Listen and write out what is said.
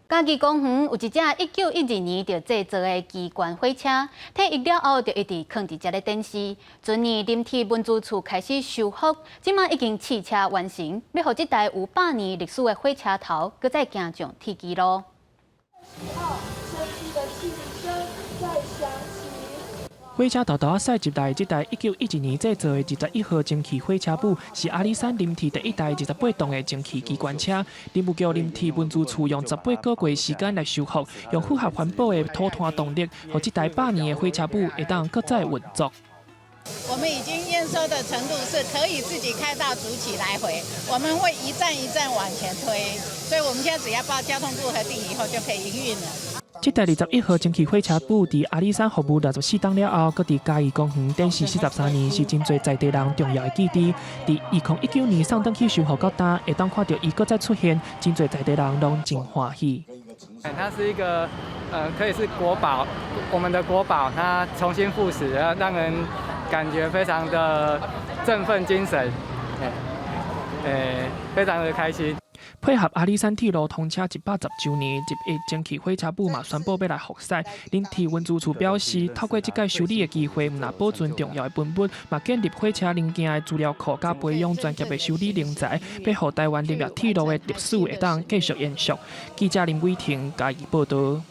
嘉義公園有一隻1912年就製造的機關火車，退役了後就一直囥佇遮咧展示。今年林鐵文資處開始修復，這馬已經試車完成，欲予這台有100年歷史的火車頭，閣再行上鐵軌路。神奇的汽笛聲再響起。火車沓沓仔駛入來，這台1912年製造的21號蒸汽火車母，是阿里山林鐵第一台28檔的蒸汽機關車。林務局林鐵文資處用18個月時間來修復，用符合環保的土炭動力，予這台100年的火車母會當閣再運作。我們已經驗收的程度是可以自己開到竹崎來回，我們會一站一站往前推，所以我們現在只要報交通部核定以後就可以營運了。這台21號蒸汽火車母佇阿里山服務64冬了後，閣佇嘉義公園展示43年，是真濟在地人重要的記憶。佇2019年送轉去修復到今，會當看著伊閣再出現，真濟在地人攏真歡喜。它是一個，可以是國寶，我們的國寶，它重新復始，讓人感覺非常的振奮精神，非常的開心。配合阿里山鐵路通車110週年，11蒸汽火車母嘛宣布欲來復駛。林鐵文資處表示，透過這擺修理的機會，毋但保存重要的文物，嘛建立火車零件的資料庫，佮培養專業的修理人才，欲予台灣林業鐵路的歷史會當繼續延續。記者林偉婷嘉義報導。